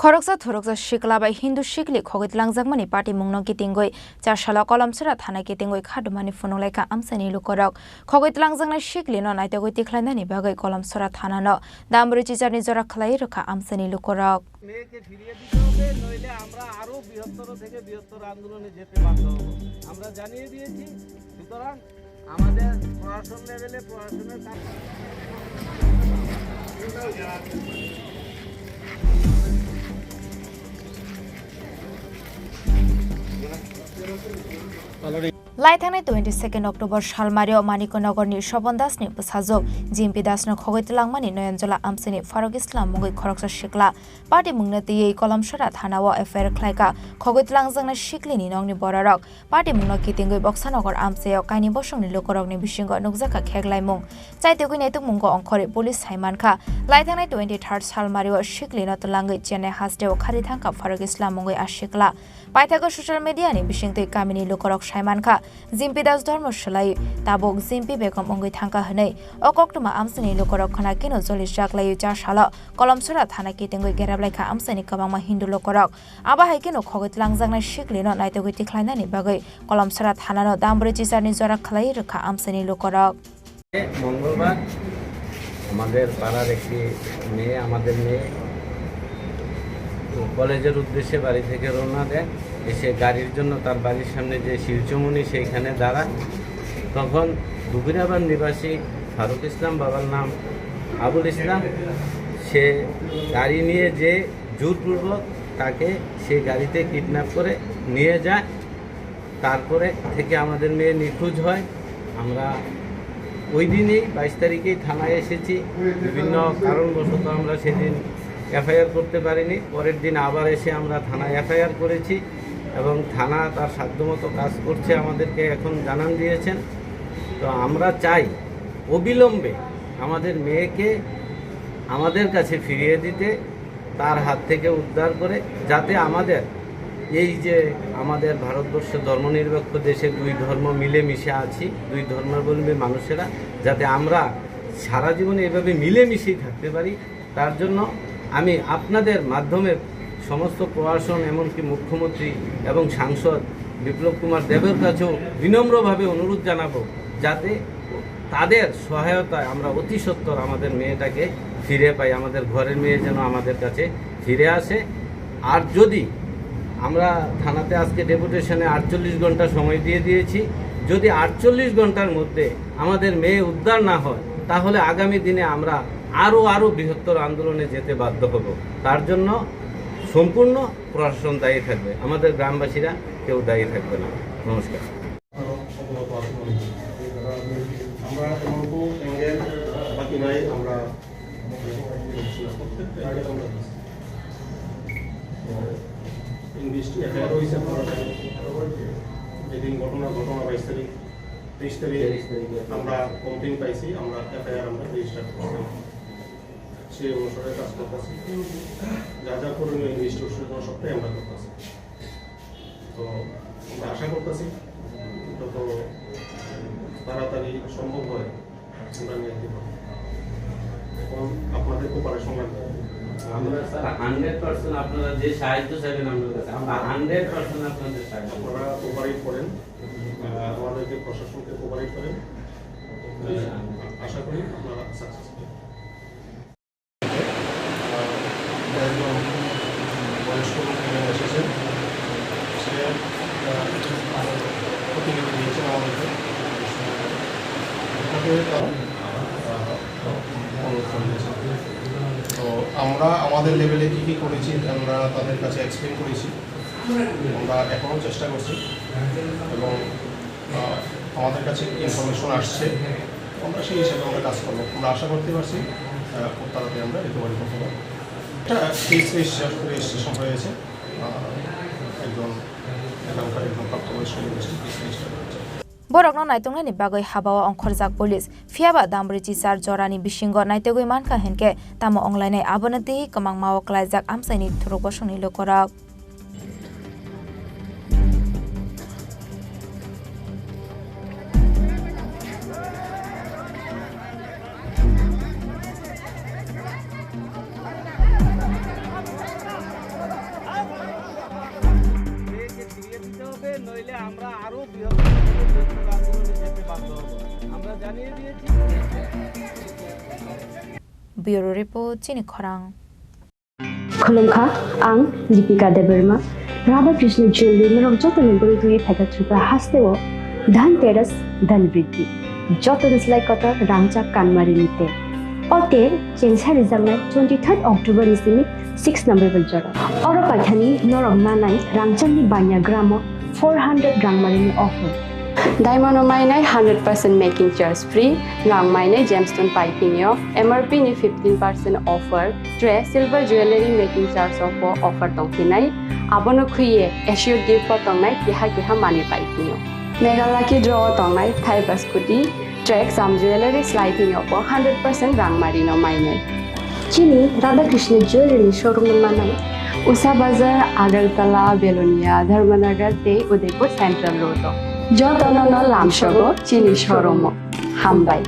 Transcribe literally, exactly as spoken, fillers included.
Khoroksa thoroksa sikla bai Hindu sikli khogwi tlangjakmani patimungno kitingwi Charsalo Kolomsora thana kitingwi khadumani phunuk laikha amchaini lukorok. Khogwi tlangjaknai siklino naitugwi tikhlainani bagwi Kolomsora thanano dambri chicharni jora khlaiwi rwkha amchaini lukorok. মেয়েকে ফিরিয়ে দিতে হবে, নইলে আমরা আরো বৃহত্তর থেকে বৃহত্তর আন্দোলনে যেতে বাধ্য হব। আমরা জানিয়ে দিয়েছি। সুতরাং আমাদের প্রশাসন লেভেলে প্রশাসনের কাছে Laithangnai twenty second October salmario Manikonogorni Sobon Dasni bwsajwk Jimpi Dasno khogwi tlangmani Noyanjola amchaini Faruk Islam mungwi khoroksa sikla patimungno twiwi Kolomsora thanao F I R khlaikha. Khogwi tlangjaknai siklini nokni bororok patimungno kitingwi Boksanogor amchaio kaini bosongni lukurokni bisingo nukjakha kheklaimung. Chaitugwi naitukmungo ongkhorwi police saimankha. Laithangnai twenty third salmario siklino twlangwi Chennai hasteo khari thangkha Faruk Islam mungwi a sikla. Paithago social media ni bisingtwi kamini lukurok saimankha, Jimpi Das dhormo swlaiwi tabuk Jimpi Begum wngwi thangkha hwnwi. O koktwma amchaini lukurok khwna keno jolijak laiwi Charsalo Kolomsora thana kitingwi gerap laikha amchaini kwbangma Hindu lukurok. Abo hai keno khogwi tlangjaknai siklino naitugwi tikhlainani bagwi Kolomsora thanano dambri chicharni jora khlaiwi rwkha amchaini lukurok. মঙ্গলবার আমাদের পাড়ার একটি মেয়ে, আমাদের মেয়ে কলেজের উদ্দেশ্যে বাড়ি থেকে রওনা দেন। এসে গাড়ির জন্য তার বাড়ির সামনে যে শিলচমনি, সেইখানে দাঁড়ান। তখন দুবিরাবাদ নিবাসী ফারুক ইসলাম, বাবার নাম আবুল ইসলাম, সে গাড়ি নিয়ে যে জোরপূর্বক তাকে সেই গাড়িতে কিডন্যাপ করে নিয়ে যায়। তারপরে থেকে আমাদের মেয়ে নিখোঁজ হয়। আমরা ওই দিনই, বাইশ তারিখেই থানায় এসেছি। বিভিন্ন কারণবশত আমরা সেদিন এফআইআর করতে পারিনি। পরের দিন আবার এসে আমরা থানায় এফআইআর করেছি এবং থানা তার সাধ্যমতো কাজ করছে, আমাদেরকে এখন জানান দিয়েছেন। তো আমরা চাই অবিলম্বে আমাদের মেয়েকে আমাদের কাছে ফিরিয়ে দিতে, তার হাত থেকে উদ্ধার করে, যাতে আমাদের এই যে আমাদের ভারতবর্ষ ধর্মনিরপেক্ষ দেশে দুই ধর্ম মিলেমিশে আছি, দুই ধর্মাবলম্বী মানুষেরা, যাতে আমরা সারা জীবন এভাবে মিলেমিশেই থাকতে পারি, তার জন্য আমি আপনাদের মাধ্যমে সমস্ত প্রশাসন, এমনকি মুখ্যমন্ত্রী এবং সাংসদ বিপ্লব কুমার দেবের কাছেও বিনম্রভাবে অনুরোধ জানাবো, যাতে তাদের সহায়তায় আমরা অতি সত্বর আমাদের মেয়েটাকে ফিরে পাই, আমাদের ঘরের মেয়ে যেন আমাদের কাছে ফিরে আসে। আর যদি আমরা থানাতে আজকে ডেপুটেশনে আটচল্লিশ ঘন্টা সময় দিয়ে দিয়েছি, যদি আটচল্লিশ ঘন্টার মধ্যে আমাদের মেয়ে উদ্ধার না হয়, তাহলে আগামী দিনে আমরা আরও, আরও বৃহত্তর আন্দোলনে যেতে বাধ্য হব। তার জন্য সম্পূর্ণ প্রশাসন দায়ী থাকবে, আমাদের গ্রামবাসীরা কেউ দায়ী থাকবে না। নমস্কার। অবগত আছেন অনেকে। আমরা এমনকু অ্যাঙ্গেল বাকি নাই, আমরা প্রত্যেকটা অ্যাঙ্গেল আমরা দিচ্ছি। তো ইংলিশ এফআইআর হয়েছে, আপনারা জানেন। যেদিন ঘটনা, ঘটনা বাইশ তারিখ, তেইশ তারিখ তেইশ তারিখে। আমরা কমপ্লেন পাইছি, আমরা এফআইআর আমরা রেজিস্টার করছি। সেই অনুসারে কাজ করতেছি। যা যা করণীয় ইংলিশ সবটাই আমরা করতেছি। তো আমরা আশা করতেছি যত তাড়াতাড়ি সম্ভব হয় আমরা নিয়ে দিব। এখন আপনাদের কোপারেশন লাগবে। আমরা স্যার হান্ড্রেড পার্সেন্ট আপনারা যে সাহায্য চাইবেন আমাদের কাছে, আমরা হান্ড্রেড পার্সেন্ট আপনাদের সাহায্য করব। আপনারা কোপারেট করেন, আহ, আমাদেরকে প্রশাসনকে কোপারেট করেন। আহ, আশা করি আপনারা সাকসেস হবেন। একজন বয়স্ক লোক এখানে এসেছেন, সে, আহ, প্রতিনিধি দিয়েছেন আমাদেরকে। এটাকে তারা, আহ, অনুরোধ করে দিয়েছেন। তো আমরা আমাদের লেভেলে কী কী করেছি, আমরা তাদের কাছে এক্সপ্লেন করেছি। আমরা এখনও চেষ্টা করছি এবং, আহ, আমাদের কাছে ইনফরমেশন আসছে, আমরা সেই হিসাবে আমরা কাজ করবো। আমরা আশা করতে পারছি, আহ, খুব তাড়াতাড়ি আমরা রিকভারি করতে পারবো। একটা কেস রেজিস্টার, রেজিস্ট্রেশন হয়েছে, আহ, একজন এখানকার একজন প্রাপ্তবয়স্ক ব্যক্তি কেস রেজিস্টার করেছে। Borokno naitongnani bagwi habao ongkhorjak police, phiyaba dambri chichar jorani bisingo naitugwi mankha hinkhe tamo onglainai, abono twiwi kwmangmao klaijak amchaini thuruk bosongni lukurok. আমরা আরো বৃহত্তর আন্দোলনে যেতে বাধ্য হব। আমরা জানিয়ে দিয়েছি। Bureau Report, Chini Khorang. Khulumkha, ang Dipika Debbarma. Radha Krishna Jewelry norok joto ni guri twi phaikha Tripura hasteo Dhan Teras, Dhan Vriddhi. Joto ni slai kotor rangchak kanmari ni te. O te chengsa rijaknai twenty third October ni simi six number bai jora. Oro paithani norok manai rangchak ni banya gramo four hundred rangmari ni offer. Diamond o mainai hundred percent making charge free, rang mainai gemstone piping yo, M R P ni fifteen percent offer, tre silver jewelry making charge o bo offer tongphinai, abono khwiye assured gift bo tongnai keha keha manwi piping yo. Mega Lucky Draw o tongnai thaiba scooty, tre Exam Jewelry slai thing yo bo hundred percent rang mari no mainai. Chini Radha Krishna Jewelry ni showroom no manai. Usha Bazar, Agartala, Belonia, Dharmanagar tei Udaipur Central Road o. Jotono no lamsogo chini showroom o. Hambai.